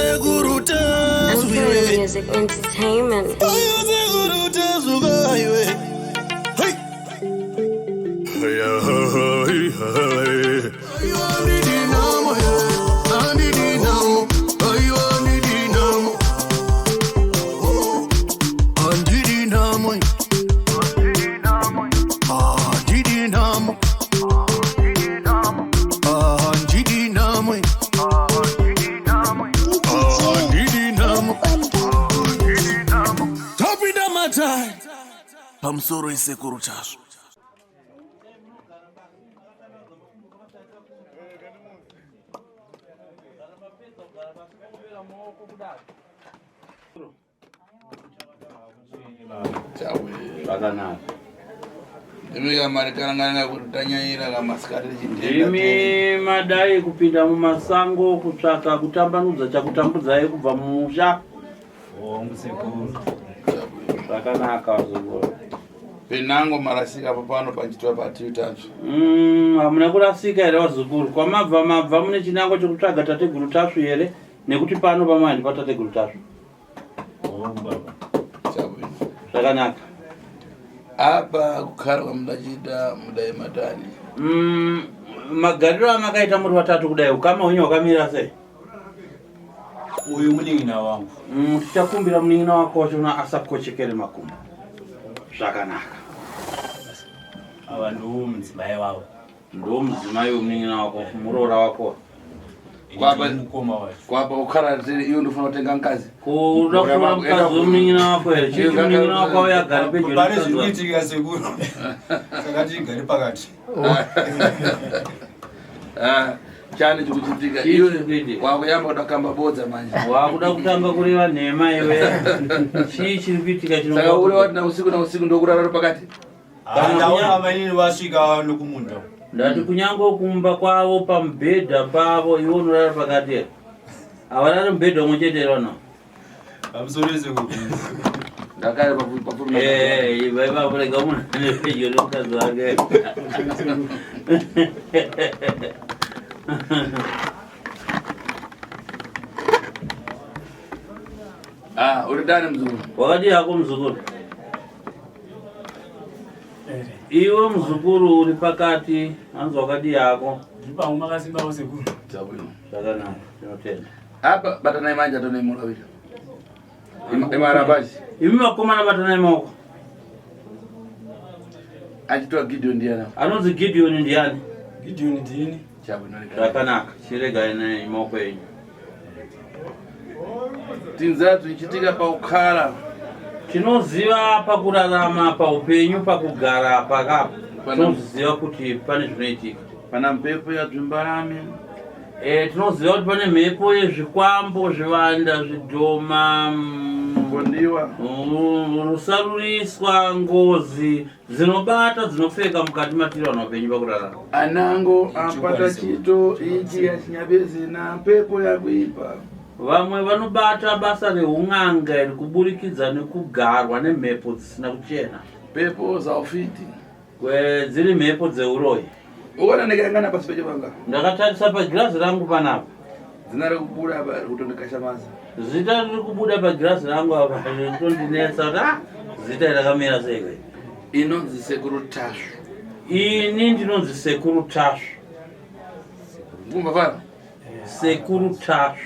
Sekuru Tasvu. Music Entertainment. Ayo Sekuru Tasvu kaiwe. Hey. Hey, hey, hey. Ayo andidinamo, andidinamo. Ayo andidinamo. Andidinamo. Andidinamo. Andidinamo. Andidinamo. Tapinda matai pamusoro isekuru Tasvu. Zvakanaka. Ndimi kamari karangana kuti tanyanyira kamasikati tichitenda. Ndimi madai kupinda mumasango kutsvaka kutambanudza chakutambudzai kubva mumusha. Hongu sekuru. Zvakanaka vazukuru. Penango marasika apo pano panchitwa patiyu tatsva. Hamuna kurasika here vazukuru? Kwamabva mabva mune chinangwa chekutsvaga tateguru Tasvu here? Nekuti pano pamai ndipatateguru Tasvu. Hongu baba. Chabwino. Zvakanaka. Apa kukhala kwamudachita mudai matani. Magariro amakaita muri vatatu kudai ukama hwenyu hwakamira sei? Uyu munin'ina wangu. Tichakumbira munin'ina wako wachona asakochekere makumbo. Zvakanaka. Ava ndiwo mudzimai wavo. Ndiwo mudzimai wemunin'ina wako, muroora wako. Kwapa- Ini mukoma wacho. Kwapa kukhala tiri iwe ndofuna kutenga mukadzi. Kuda kutora mukadzi wemunin'ina wako here? Chii munin'ina wako auya agare pedyo Pane nemukadzi zviri wako? kuitika sekuru. Saka tigare pakati. Ah, chani chikuchitika Chii iwe chikuitika? wakuyamba kuda kamba bodza manje. Wakuda kutanga kureva nhema iwe. Chii chiri kuitika chino? Saka uri wati na usiku na usiku ndokurara uri pakati. Ah, Ndaona mainini vasvika nokumunda. Ndati kunyange kumba kwavo pamubhedha pavo iwe unorara pakati here? Havarari mubhedha umwe chete here vanhu? Pamusoro sekuru. Ndakare papfuri. Eh, ibva ipapo rega munhu ane pedyo nemukadzi wake. Ah, uri dani mzukuru. Wakadii hako muzukuru? Iwe muzukuru uri pakati, hanzi wakadii hako? Ndipangu makasimbawo sekuru. Chabwino. Zvakanaka, tinotenda. Apa batanai manje atone mulavira. Imarabashi. Imi vakomana batanai maoko. Achitwa Gideon ndiana. Anonzi Gideon ndiani? Gideon ndini. Chabwino. Zvakanaka, chiregai nemaoko enyu. Tinzira zvichitika paukhala. Tinoziva pakurarama, paupenyu, pakugara pakapa. Pana- Tinoziva kuti pane zvinoitika. Pana mpepo yadzvimbarame. Tinoziva kuti pane mhepo yezvikwambo, zvivanda, zvidhoma, Kondiwa. rusaruriswa, ngozi dzinobata dzinopfeka mukati matiri vanhu vapenyu pakurarama. Anango apata chito ichi yachinyabezi na mpepo yakuipa. Vamwe vanobata basa reun'anga iri kuburikidza nekugarwa nemhepo dzisina kuchena. Mpepo zaufiti. Dziri mhepo dzeuroyi. Uona ndikayangana pasi pechivanga. Ndakatarisa pagirazi rangu panapa. Zina rekubuda apa riri kutondikashamaza. Zita riri kubuda pagirazi rangu apa riri kutondinetsa kuti zita iri rakamira sei kwe? Inonzi Sekuru Tasvu. Ini ndinonzi Sekuru Tasvu. Kumba fara. Sekuru Tasvu.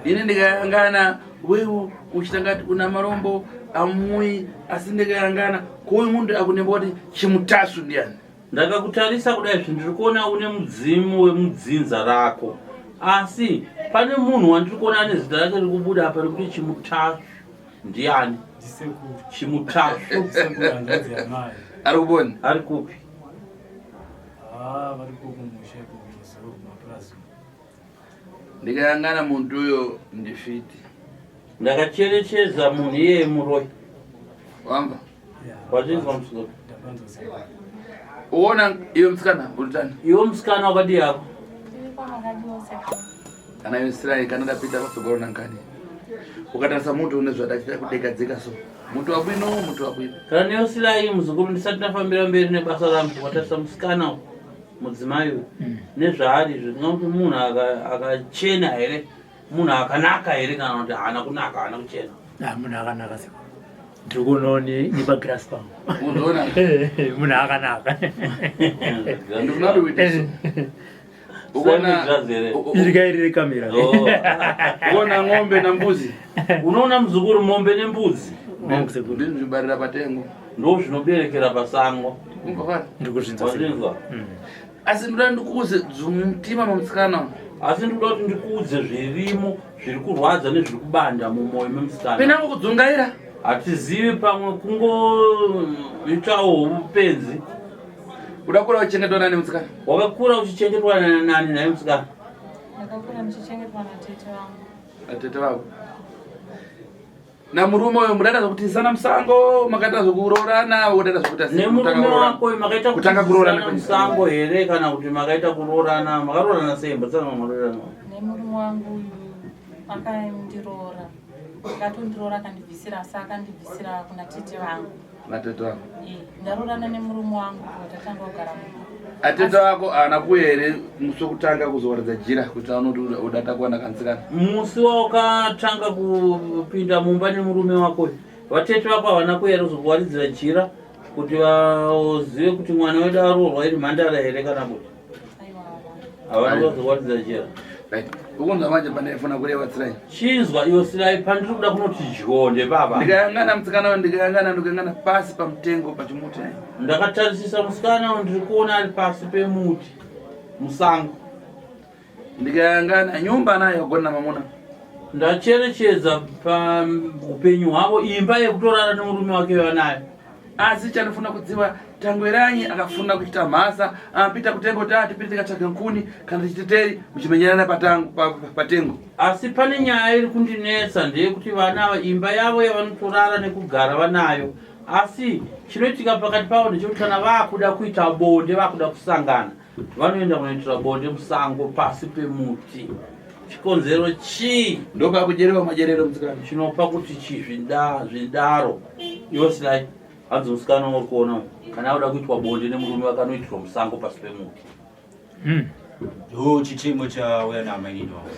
Ini ndikayangana wewe uchita ngati una marombo amui asi ndikayangana kuuyu muntu akunemba kuti chimutasvu ndiani. Ndakakutarisa kudai zvinhu ndiri kuona une mudzimu wemudzinza rako, asi pane munhu wandiri kuona ane zita rake riri kubuda apa rekuti Chimutasvu ndiani? Ndisekuru. Chimutasvu. Sekuru hanzvadzi yamai. Ari kuponi? Ari kupi? Ah, vari kumusha ikoko muzoro kumapurazi. Ndikayangana muntu uyo ndifiti. Ndakacherechedza munhu iyeye muroyi. Wamba. Wazvinzwa muzukuru? Ndapanzwa sekuru. Uona iwe musikana urutani. Iwe musikana wakadii hako? Kana Israel kana ndapinda patsogoro nankani. Ukatarisa muntu une zvadachita kudekadzeka so. Muntu wabwino, muntu wabwino. Kana neyosilai muzukuru ndisati ndafambira mberi nebasa rangu watarisa musikana uyu, mudzimai uyu nezvaari izvo ndingamuti munhu akachena here? Munhu akanaka here kana kuti haana kunaka, haana kuchena? Ah, munhu akanaka sekuru. Ndiri kuonawo nepagirasi pangu. Unoona? Munhu akanaka. Ndinoda kuti Ukaona Iri kairi rekamera. Oh. ukaona ng'ombe nambuzi Unoona muzukuru mombe nembudzi Hongu sekuru. ndinozvibarira patengo. ndo zvinoberekera pasango. Umva fana. Ndiri kuzvinzwa sekuru. Wazvinzwa? Asi ndoda ndikuuze dzumutima mamusikana. Asi ndikuda kuti ndikuudze zvirimo zviri kurwadza nezviri kubanda mumwoyo memusikana. Penango kudzungaira. Hatizivi pamwe kungoitawo upenzi. Uda kura uchichengetwa nani musikana? Wakakura uchichengetwa nani naye musikana? Ndakakura ndichichengetwa natete vangu. Natete vako. Namurume uyo mudaita zvekutizana musango, makaita zvekuroorana, wodaita zvekuita sei? Nemurume Kutanga kuroorana. wako uyu makaita Kutanga kuroorana kutizana musango here kana kuti makaita kuroorana? Makaroorana sei? Mbotsana makaroorana. Nemurume wangu uyu akandiroora. Akatondiroora akandibvisira asi akandibvisira kuna tete vangu. Natete vako. Eh, ndaroorana nemurume wangu tatanga kugara mumba. Atete vako haana kuuya here musi wekutanga kuzowaridza jira kuti aone kuti udata kuwana kansikana? Musi wawakatanga kupinda mumba nemurume wako uyu, vatete vako havana kuuya here kuzokuwaridzira jira kuti vazive kuti mwana wedu aroorwa iri mhandara here kana kuti Aiwa havana. havana kuzokuwaridzira jira? Right. Ukunzwa manje pandaifuna kureva tsirai. Chinzwa iwe Sirai, pandiri kuda kunoti dyonde baba. Ndikayangana musikana uyu ndikayangana ndikayangana pasi pamutengo pachimuti. Ndakatarisisa musikana uyu ndiri kuona ari pasi pemuti musango. Ndikayangana nyumba anayo gona mamuna. Ndacherechedza paupenyu hwavo imba yekutorara nemurume wake vanayo. Asi chandifuna kudziva Tangweranyi akafuna kuchita mhasa amapita kutengo kuti atipite tikatsvage nkuni kana tichiteteri muchimenyerana patango patengo. Asi pane nyaya iri kundinetsa ndeyekuti vana ava imba yavo yavanotorara nekugara vanayo asi chinoitika pakati pavo ndechekuti kana vakuda kuita bonde vakuda kusangana vanoenda kunoitira bonde musango pasi pemuti. Chikonzero chii? Ndopakudyerwa madyerero musikana. Chinopa kuti chizvidaro iwe Silai. Hanzi musikana wauri kuona uyu kana akuda kuitwa bonde nemurume wake anoitirwa musango pasi pemuti. Ndo chichemo chauya naamainini wangu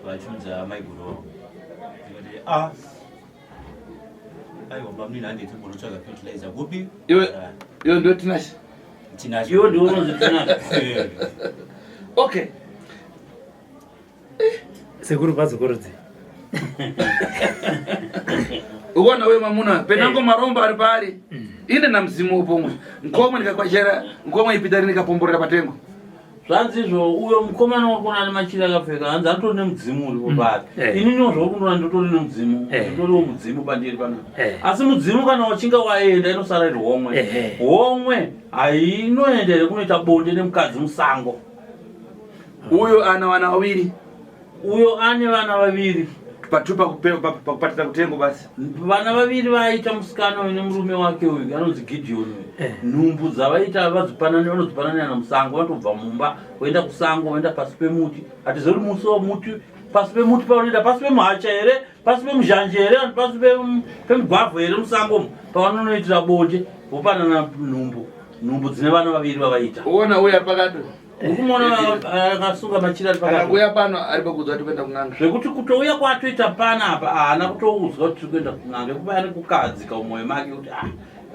vachiudza maiguru wangu ndikati a aiwa bamunini handiti kumbonotsvaga fertilizer kupi Iwe iwe ndo Tinashe. Tinashe Iwe ndiwe unonzi Tinashe. Okay. Sekuru padzokorodzi. Ukaona uyo mamuna penango marombo ari paari ine namzimu upomwe nkomwe ndikakwachera nkomwe ipitari ndikapomborera patengo. Zvanzi izvo uyo mukomana wako ane machira akapfeka hanzi atori nemudzimu uripo paari. Ininiwo zvauri ndotori nemudzimu. Nditoriwo mudzimu pandiri pano. Asi mudzimu kana uchinge waenda inosara iri homwe. Homwe hainoenda here kunoita bonde nemukadzi musango. Uyo ana vana vaviri. Uyo ane vana vaviri. Patu pakupatira kutengo basi. Vana vaviri vaita musikana uyu nemurume wake uyu anonzi Gideon uyu. Nhumbu dzavaita vadzipanana vanodzipananirana musango vanotobva mumba voenda kusango voenda pasi pemuti. Hatizori musi wemuti pasi pemuti pavanoenda pasi pemuhacha here pasi pemuzhanje here pasi pemugwavha here musango umu pavanonoitira bonde vopanana nhumbu nhumbu dzine vana vaviri vavaita. Uona uya pakati. Ukumuona akasunga machira ari pakati. Akauya pano ari pakuudzwa kuti kuenda kun'anga. Zvekuti kutouya kwaatoita panapa haana kutoudzwa kuti tiri kuenda kun'anga yekuti ari kukahadzika mumwoyo make kuti ah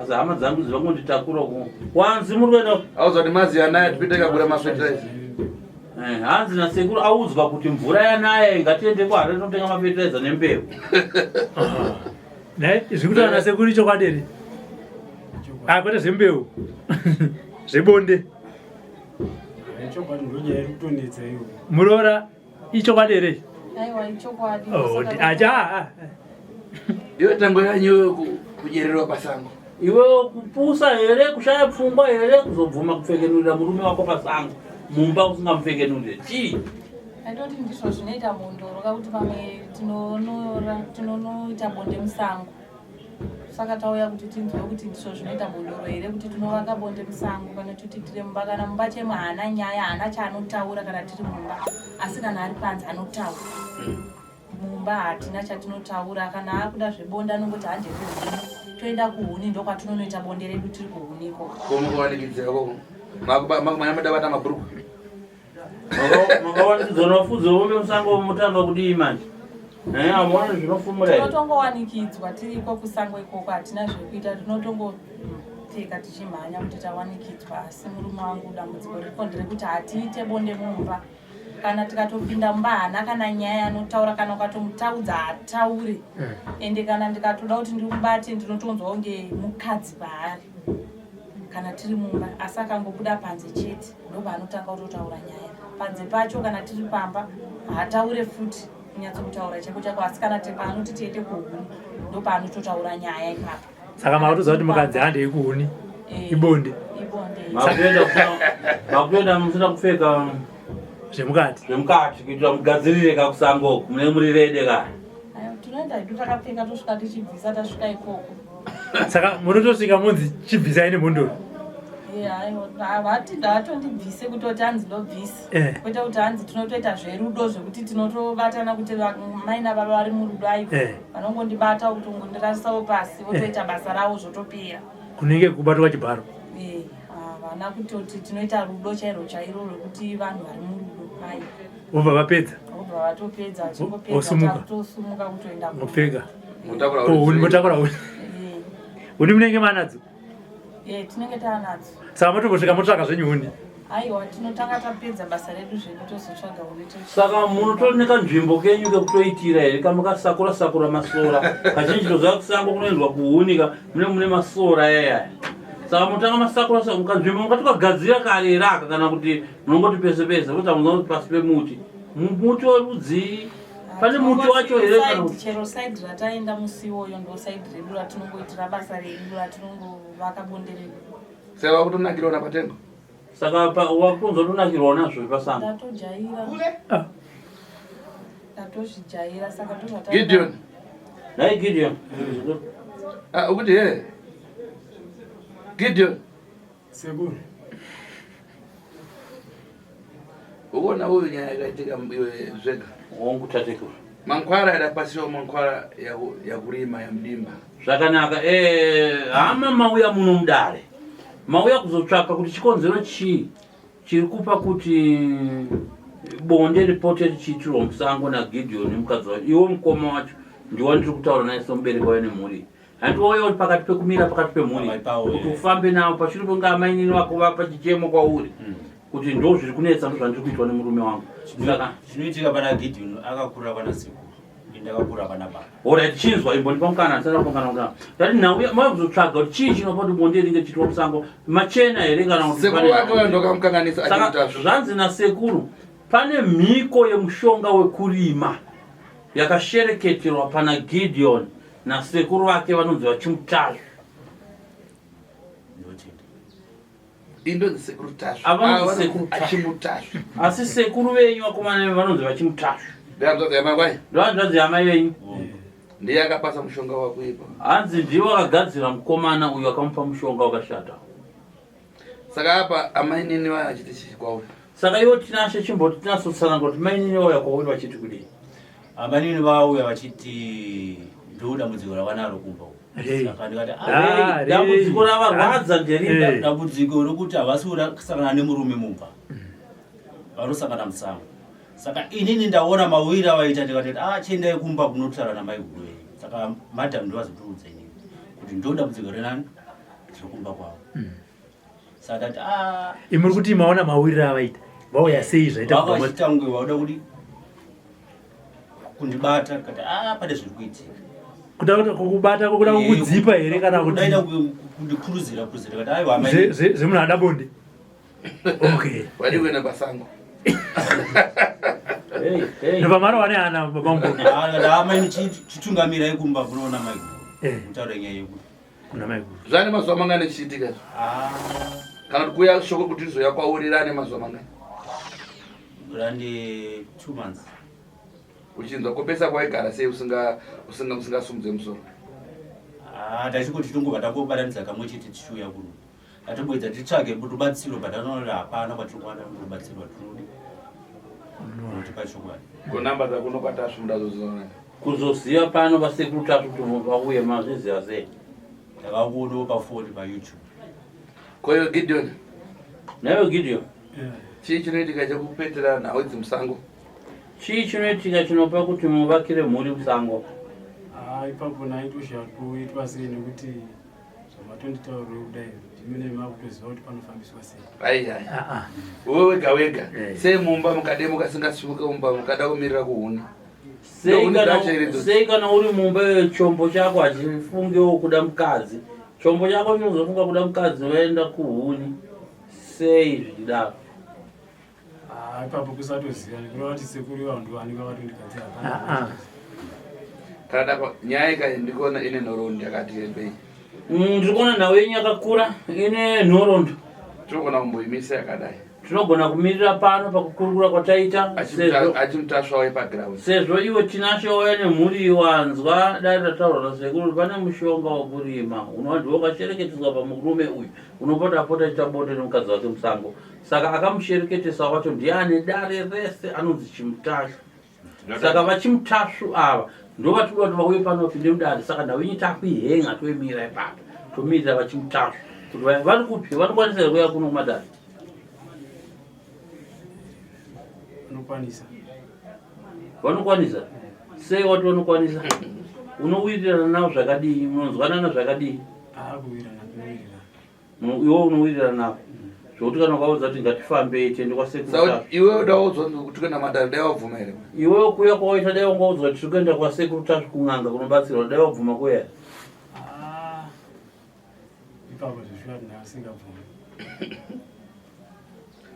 asi hama dzangu idzi vangonditakura ku wanzi muri kuenda Audzwa kuti mazi yanaya tipite kagura mafertilizer. Eh, hanzi nasekuru audzwa kuti mvura yanaya ngatiende kuHarare tonotenga mafertilizer nembeu. Nhai, zviri kutaura nasekuru ichokwadi here? Ah, kwete zvembeu. Zvebonde. Chokwadi ndonyaya iri kutonetsa iyoyo. Muroora ichokwadi here? Aiwa ichokwadi. Oh, acha. ah, Iwe tango yanyu kudyererwa pasango. Iwe kupusa here kushaya pfungwa here kuzobvuma kupfekenurira murume wako pasango mumba usingamupfekenurire chii? Aitoti ndizvo zvinoita mhondoro kakuti pamwe tinonora tinonoita bonde musango. Saka tauya kuti tinzwe kuti ndizvo zvinoita mhondoro here kuti tinovaka bonde musango pane kuti tiri mumba kana mumba chemo haana nyaya haana chaanotaura kana tiri mumba asi kana ari panze anotaura. Mumba hatina chatinotaura kana akuda zvebonde anongoti hande kuhuni toenda kuhuni ndokwatinonoita bonde redu tiri kuhuni ikoko. Komo kuwanikidzira koko. Makuba makumanya madabata mabhuruku. Makawanikidzwa navafudzi vombe musango motanga kudii manje? Eh, amuone zvinofumura here? Tinotongowanikidzwa tiriko kusango ikoko, hatina zvekuita, tinotongopfeka tichimhanya kuti tawanikidzwa. Asi murume wangu dambudziko ririko nderekuti hatiite bonde mumba. Kana tikatopinda mumba haana kana nyaya anotaura, kana ukatomutaudza haataure. Ende kana ndikatoda kuti ndimubate ndinotonzwa kunge mukadzi paari kana tiri mumba, asi akangobuda panze chete ndopaanotanga kutotaura nyaya. Panze pacho kana tiri pamba haataure futi kunyatsokutaura chako chako, asi kana paanoti tiende kuhuni ndopaanototaura nyaya ipapo. Saka makutoziva kuti mukanzi handei kuhuni ibonde. Ibonde. Makuenda musina kupfeka zvemukati. Zvemukati kuitira mugadzirire kakusango uku mune muri rede ka. Ayo, tinoenda hedu takapfeka tosvika tichibvisa tasvika ikoko. Saka munotosvika monzi chibvisai nemhondoro. Vati ndavatondibvise kutoti hanzi ndobvisa. Kwete kuti hanzi tinotoita zverudo zvekuti tinotobatana kuti mai nababa vari murudo aiwa. Vanongondibata kutongondirasisawo pasi votoita basa ravo zvotopera. Kunenge kubatwa chibharo. Havana kutoti tinoita rudo chairwo chairwo rwekuti vanhu vari murudo aiwa. Vobva vapedza. Vobva vatopedza vachingopedza Vosumuka. takutosumuka kutoenda Mopfeka. Motakura Huni motakura huni. Huni munenge manadzo. Tinenge taanadzo. Saka motombosvika motsvaka zvenyu huni. Aiwa, tinotanga tapedza basa redu zvedu tozotsvaga huni. Saka munotori nekanzvimbo kenyu kekutoitira here kamakasakura sakura masora? Kazhinji toziva kusango kunoendwa kuhuni ka mune masora ayaya. Saka munotanga masakura sakura kanzvimbo mukatokagadzira kare here aka kana kuti munongoti pese pese kuti hamuziva kuti pasi pemuti. Muti werudzii? Pane muti wacho here kana kuti Chero side rataenda musi iwoyo ndo side redu ratinongoitira basa redu ratinongovaka bonde redu. Saka wakutonakirwa napatengo. Saka wakutonzwa tonakirwa nazvo pasango. Ndatojaira. Ndatozvijaira saka ndozvata. Gideon. Nhai Gideon. Ah, ukuti he. Gideon. Sekuru. Uona uyu nyaya yakaitika iwe zvega. Hongu tatekuru. Mankwara yadapasiwa mankwara yakurima yamudimba. Zvakanaka. Hama mauya muno mudare. Mauya kuzotsvaka kuti chikonzero chii chiri kupa kuti bonde ripote richiitirwa musango naGideon nemukadzi wacho. Iwe mukoma wacho ndiwe ndiri kutaura naye semubereki wauya nemhuri. Hanti wauya uri pakati pekumira pakati pemhuri kuti ufambe navo pashure pekunge amainini vako vapa chichemo kwauri kuti ndo zviri kunetsa ndo zvandiri kuitwa nemurume wangu. Saka Zvinoitika pana Gideon akakura pana sekuru, ini ndakakura pana baba. Alright, chinzwa imbondipa mukana ndisati ndapangana kudaro. Ndati nhau mauya kuzotsvaga kuti chii chinopa kuti bonde ringe richiitwa musango machena here kana kuti Sekuru pane wake uyo ndokamukanganisa Saka achimutasvu. zvanzi nasekuru pane mhiko yemushonga wekurima yakashereketerwa pana Gideon nasekuru vake vanonzi vaChimutasvu. Ndinotenda. Indonzi sekuru Tasvu. Ava vanonzi Ava vanonzi sekuru Tasvu. Achimutasvu. Asi sekuru venyu vakomana venyu vanonzi vaChimutasvu. Ndehanzvadzi yamai kwai. Ndohanzvadzi yamai venyu. Ndiye akapasa mushonga wakuipa. Hanzi ndivo vakagadzira mukomana uyu akamupa mushonga wakashata. Saka apa amainini vaya vachiti chii kwauri? Saka iwo Tinashe chimboti tinatsotsanangura kuti mainini vauya kwauri vachiti kudii? Amainini vauya vachiti ndo dambudziko ravanaro kumba uku. Rei. Saka ndikati, Ah, "Ah, rei. Dambudziko ravarwadza nderipi? Dambudziko rokuti havasi kusangana nemurume mumba, vanosangana musango. Saka inini ndaona mawiri avaita ndikati, ah, chiendai kumba kunotaura namaiguru venyu. Saka madam ndovazotiudza inini kuti ndo dambudziko renani riri kumba kwavo. Saka ndati, ah, Imi muri kuti maona mawiriro avaita vauya sei zvaita vanga kubva vachiita kunge vauda kuti kundibata, ndikati, ah, pane zviri kuitika. Kuda kuti kukubata kuda kukudzipa here kana kuti Kudaida kundikurudzira kurudzira, ndikati, aiwa, amai. Zvemunhu ada bonde. Okay. Wadi kuenda pasango. Hey, hey. Ndobva marova nehana baba mukuru. Ah, ndikati, amai, chitungamirai kumba kunoona maiguru. Mutaure nyaya yekuti. Kuna maiguru. Zvane mazuva mangani chichiitika izvi? Kana kuti kuuya shoko kuti rizoya kwauri rane mazuva mangani? Rane 2 months. Uchinzwa kopesa kwaigara sei usingasumudze musoro? Ah, ndachingoti tongobva tangobatanidza kamwe chete tichiuya kuno. Tatomboedza titsvage rubatsiro but anoona hapana kwatiri kuwana rubatsiro rwatinodi. Unotipa chokwadi. Ko namba dzako nokwaTasvu mudazoziva? Kuzoziva pano vasekuru Tasvu kuti vauye mazviziva sei? Ndakakuonawo pafoni paYouTube. Ko iwe Gideon? Naiwe Gideon? Chii chinoitika chekupetera nhau idzi musango? Chii chinoitika chinopa kuti muvakire mhuri musango? Ah, ipapo naitoshaya kuti poitwa sei nekuti zvamatonditaurire kudai ndimene makutoziva kuti panofambiswa sei. Ai ai. Wewe wega wega. Sei mumba mukade mukasingasimuke mumba mukada kumirira kuhuni. Sei kana, sei kana uri mumba iwe chombo chako hachifungewo kuda mukadzi chombo chako chinozofunga kuda mukadzi vaenda kuhuni sei zvichidaro Ah, ipapo kusatoziva nekureva kuti sekuru vanhu vanenge vakatondigadzira hapana. Ah, ah. Kana dako nyaya ika ndikuona ine nhoroondo yakati rebei. Ndiri kuona nhau yenyu yakakura ine nhoroondo. Tinogona kumboimisa yakadai. Tinogona kumirira pano pakukurukura kwataita sezvo Achimutasvawo yepaground. Sezvo iwe Tinashe wauya nemhuri wanzwa dare rataurwa nasekuru kuti pane mushonga wekurima unova ndiwo wakashereketeswa pamurume uyu unopota apota achiita bonde nemukadzi wake musango saka akamushereketesa wacho ndiye ane dare rese anonzi Chimutashu. Saka vaChimutashu ava ndovatinoda kuti vauye pano vapinde mudare saka nhau yenyu takuihenga toimirira ipapo tomirira vaChimutashu kuti vaya vari kupi vanokwanisa here kuuya kuno kumadare? Vanokwanisa. Vanokwanisa? Sei wati vanokwanisa? Unowirirana navo zvakadii? Munonzwanana zvakadii? Ah, kuwirirana tinowirirana. Iwe unowirirana navo zvokuti kana ukaudza kuti ngatifambei tiende kwasekuru Saka iwe uda udzwa kuti kuenda madare dai wabvuma here? Iwe kuya kwawaita dai wanga udzwa kuti tiri kuenda kwasekuru Tasvu kun'anga kunobatsirwa dai wabvuma kuya. Ah, ipapo zveshuwa ndasingabvumi.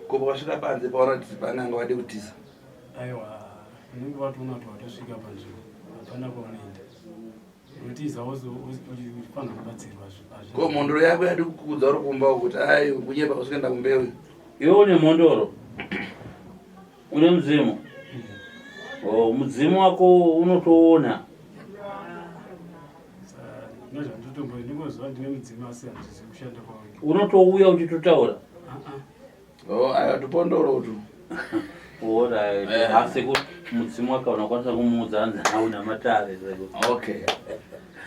Ko pakasvika panze paona kuti pan'anga wade kutiza? Aiwa, unenge watoona kuti watosvika panzvimbo hapana kwaunoenda. Unotiza uchifanira kubatsirwa. Ko mhondoro yako yadi kukuudza uri kumba kuti ai kunyepa usikuenda kumbeu. Iwe une mhondoro. Une mudzimu. Oh, mudzimu wako unotoona. Unotouya uchitotaura. Oh, ayo tupondoro utu. Alright. Eh. Asi ku mudzimu wake unokwanisa kumuudza hanzi hauna matare sekuru. Okay.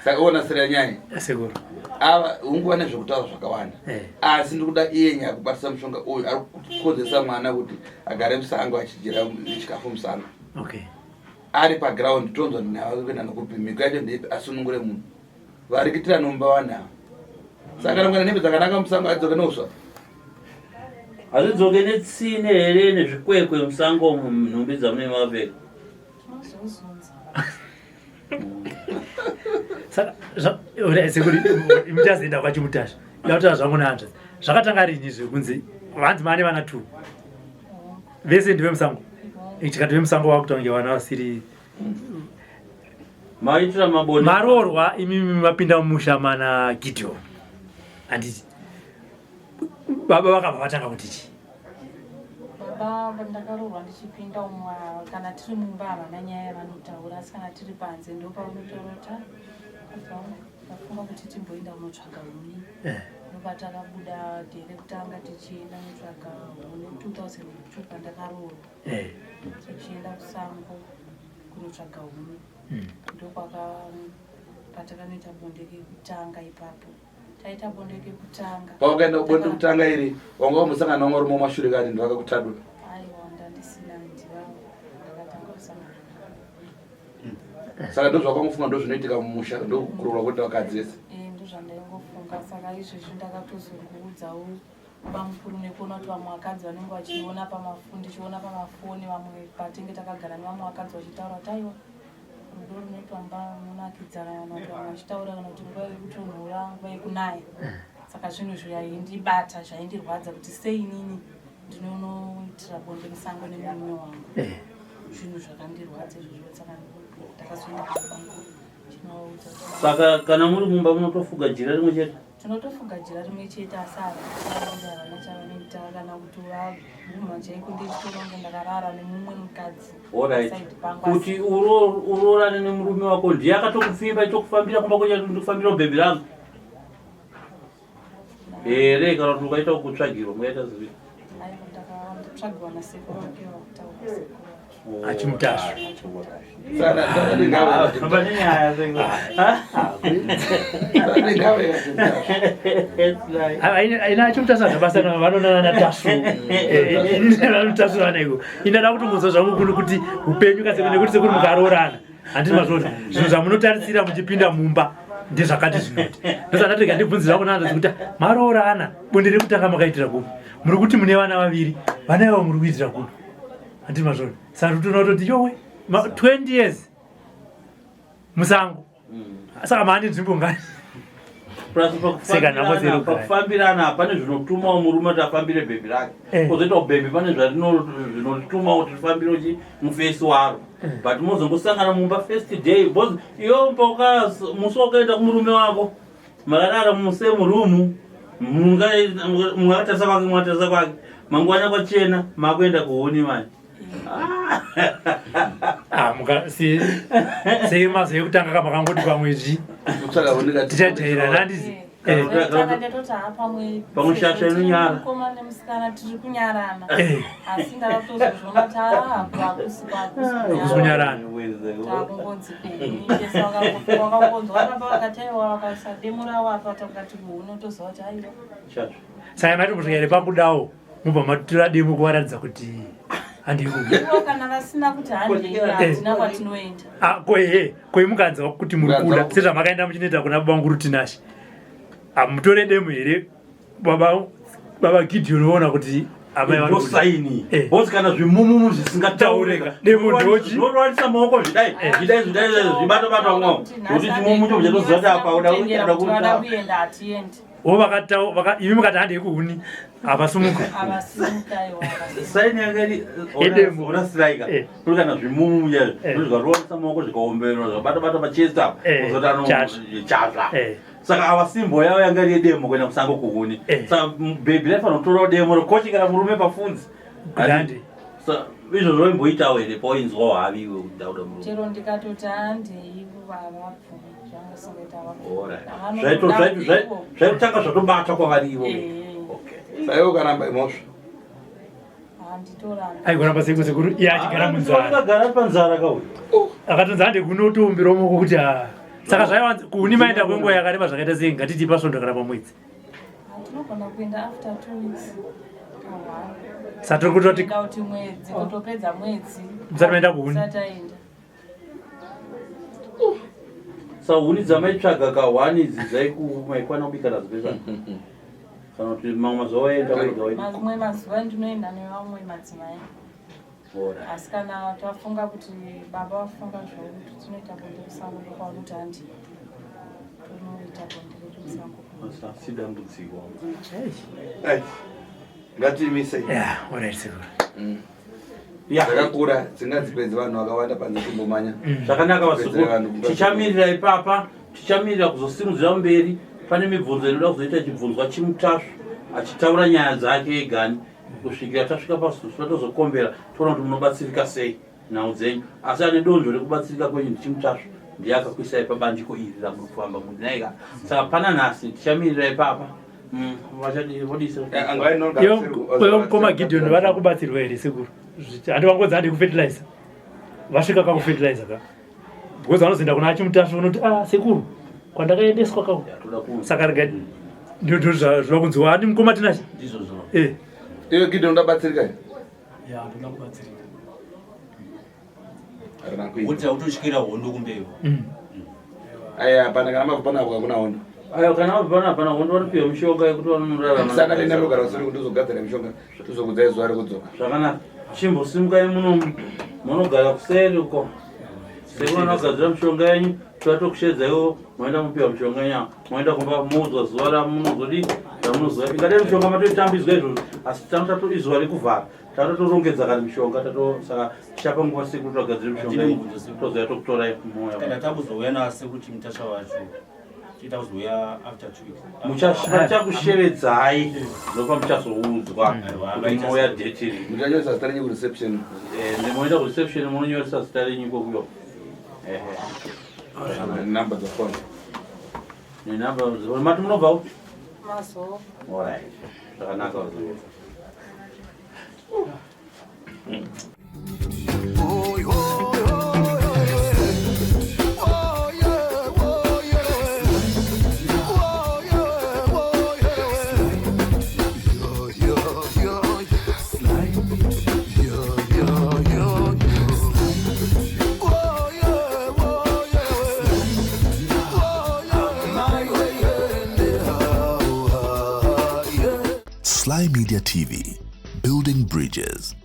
Saka uona sira nyaya. Sekuru. Ava unguva nezvekutaura zvakawanda. Eh. Asi ndikuda iye nyaya kubatisa mushonga uyu ari kukonzeresa mwana kuti agare musango achidyira chikafu musango. Okay. Ari paground tonzwa naye kuenda nokupi mhiko yacho ndeipi asunungure munhu. Varikitira nomba vanhu ava. Saka kana kuenda nembe dzakanaka musango adzoke neuswa. Hazvidzoke netsine here nezvikwekwe musango umu nhumbi dzamunenge makapfeka? Tinozozunza. Saka sekuru muchazoenda kwaChimutasha. Ndakutaura zvangu nehanzvadzi. Zvakatanga rini zvekunzi hanzi maane vana two. Vese ndivemusango. Chikati vemusango vakuita kunge vana vasiri maitira mabonde. Maroorwa imimi mapinda mumusha mana Gideon. Handiti baba vakabva vatanga kuti chii? Baba ndakaroorwa ndichipinda umu kana tiri mumba havana nyaya yavanotaura asi kana tiri panze ndopavanotaura kuti ndafunga kuti timboenda kunotsvaga huni eh. ndopatakabudha rekutanga tichienda kunotsvaga huni 2002 pandakaroorwa eh. tichienda kusango kunotsvaga huni hmm. ndokwaka patakanoita bonde kekutanga ipapo taita bonde kekutanga pawakaenda kubonde kutanga iri wanga wambosangana wanga uri mumashure kani ndovakakutadura aiwa ndandisina ndivavo ndakatanga kusangana saka ndozvakangofunga ndozvinoitika mumusha ndokuroorwa kuita vakadzi vese eh, ndozvandaingofunga saka izvezvi ndakatozongoudzawo bamukuru nekuona kuti vamwe vakadzi vanenge vachiona pamafoni ndichiona pamafoni vamwe patenge takagara nevamwe vakadzi vachitaura kuti aiwa rudo runoitwa mumba munonakidzana kana kuti vamwe vachitaura kana kuti nguva yekutonhora nguva yekunaya saka zvinhu zvaindibata zvaindirwadza kuti sei inini ndinonoitira bonde musango nemurume wangu eh. zvinhu zvakandirwadza izvozvo saka ndakazoenda kubangu saka kana muri mumba munotofuga jira rimwe chete tinotofuga jira rimwe chete asi havana chavanoita kana kuti vaguma chaiko ndichitononge ndakarara nemumwe mukadzi kuti uroorane nemurume wako ndiye akatokupfimba itokufambira kumba kwenyu ndikufambira bhebhi rangu here kana kuti ukaita kutsvagirwa mukaita zivi ndakatsvagirwa nasekuru vake vakutaura sekuru vacho. Achimutasvu. Ina achimutasvu hazvabasa vanonana natasvu. Vanotasvu vana iko. Inada kutongonzwa zvangu kuno kuti upenyu kasekuru nekuti sekuru mukaroorana. Handiti mazvona zvinhu zvamunotarisira muchipinda mumba ndezvakati zvinoti. Ndosaka ndati ndibvunze zvangu naanzvadzi kuti maroorana bonde rekutanga makaitira kupi? Muri kuti mune vana vaviri, vana ivavo muri kuitira kupi? Handiti mazvona. Saka totoona kutoti yowe 20 years musango. Saka maane nzvimbo ngani? Plus Seka nhamo dzeru kare. pakufambirana pane zvinotumawo murume kuti afambire bhebhi rake. Kozoitawo bhebhi pane zvarinotumawo kuti rifambire uchi mufesi waro. But mozongosangana mumba first day because iwe musi wakaenda kumurume wako makarara musame room, mumwe akatarisa kwake, mumwe akatarisa kwake, mangwana kwachena makuenda kuhuni manje. Ah, muka sei mazuva ekutanga ka makangoti pamwedzi tichajaira nandisi. Tanga ndatoti ha pamwe Pamwe shasha inonyara. Mukomana nemusikana tiri kunyarana. Asi ndakatozozviona kuti haa hakusi Hakusi kunyarana. Takungonzi kuhuni wakangonzwa vapa vakataiwa vakasademura wapa takati kuhuni utoziva kuti aiwa. Chacho. Saka mati kusvika here pakudawo mubva matura demo kuvaratidza kuti handei kuhuni. Ivo kana vasina kuti handei hatina kwatinoenda. Ah, ko ehe ko imukanzwa kuti muri kuda sezvamakaenda muchinoita kuna baba vangu Rutinashe, hamutore demo here baba Gideon voona kuti amai vari kuda? Ndosaini. Eh. Because kana zvimumumu zvisingataureka. Demo ndochi. Zvinorwarisa maoko zvidai. Zvidai zvidai zvibata bata mwawo. Kuti chimumu cho chatoziva kuti apa uda Kutengera uda kuti vada kuda. kuenda hatiendi. Wo imi mukati handei kuhuni havasumuka. Havasimuka iwo havasimuka. Saini yanga iri Edemo. ona siraika. Kuri kana zvimumu chaizvo. Zvikarwarisa maoko zvikaomberwa zvabata bata pachest apa. Kuzoti ano Chazva. chazva. Saka ava simbo yavo yanga iri yedemo kuenda kusango kuhuni. Saka bhebhi raifanira kutorawo demo rokochekera murume pafunzi. Kuti Sa izvozvo waimboitawo here pawainzwawo havi iwe kuti ndakuda murume? Chero ndikatoti handei havabvumi zvanga singaita Alright. Zvaitotanga zvatobata kwavari ivo. Okay. Saiwe ukaramba imhosva. Handitoramba. Aigoramba sekuru sekuru iye achigara munzara. Akagara panzara kauyu. Akatonzi hande kunotombirawo maoko kuti ah. Saka zvaiwanza kuhuni maenda kwenguva yakareba zvakaita sei ngatiti pasvondo kana pamwedzi. Tinogona kuenda after 2 weeks. Kahwani. Saka tiri kutoti Kuenda kuti mwedzi kutopedza mwedzi. Musati maenda kuhuni? Musati aenda. Saka huni dzamaitsvaga kahwani idzi dzaiku maikwana kubika nadzo pesa. Kana kuti mamwe mazuva waenda wega waida. Mamwe mazuva ndinoenda nevamwe madzimai. Alright. Asi kana tafunga kuti baba vafunga zvokuti tinoita bonde musango ndopavanoti handi tonoita bonde redu musango. Asi dambudziko. Ai, ngatiimisei. Yeah, alright sekuru. Dzakakura dzingadzipedze vanhu vakawanda panze kumbomanya. Zvakanaka Kupedzera vanhu vazukuru. kumba. Tichamirira ipapa, tichamirira kuzosimudzira mberi. Pane mibvunzo inoda kuzoita ichibvunzwa Chimutasvu achitaura nyaya dzake egani kusvikira tasvika pasusu tozokombera toona kuti munobatsirika sei nhau dzenyu. Asi ane donzvo rekubatsirika kwenyu ndiChimutasvu, ndiye akakuisai pabandiko iri ramuri kufamba munaika. Saka pana nhasi tichamirira ipapa. Vachadi vodisa. Ivo mukoma Gideon vada kubatsirwa here sekuru? Handi vangonzi handi kufertilizer. Vasvika kakufertilizer ka. Because vanozoenda kuna Achimutasvu vanoti ah sekuru kwandakaendeswa kako. Saka rega ndio zvava kunzi wani mukoma Tinashe. Ndizvozvo. Iwe Gideon unobatsirika here? Ya, ndoda kubatsirika. Harina kuita. Kuti autotyira hondo kumberi. Aya hapana kana mabva panapa hakuna hondo. Ayo kana wabva pana hapana hondo vanopiwa mishonga yekuti vanorarama. Saka nenda ndogara usiri kuti uzogadzira mishonga tozokudzai zuva rekudzoka. Zvakanaka. Chimbosimukai muno munogara kuseri uko. Sekuru vanogadzira mishonga yenyu, totokushedzaiwo moenda mupiwa mishonga yenyu. Moenda kumba muudzwa zuva ramunozodi ramunozoya. Ingadai mishonga matoitambidzwa izvozvo asi tanga izuva rekuvhara. Tatotorongedza kare mishonga tato saka tichapa nguva sekuru tagadzire mishonga yenyu. Tozoya tokutorai moya. Kana takuzouya nasekuru Chimutasva vacho tiita kuzouya after 2 weeks. Vachakushevedzai ndopa muchazoudzwa kuti mouya date iri. Muchanyoresa zita renyu kureception. Moenda kureception munonyoresa zita renyu ikokuyo. Ehe. Namba dzafoni. Nenamba mati munobva upi? Mazuva. Alright. Zvakanaka vazukuru. Oh. Sly Media TV, building bridges.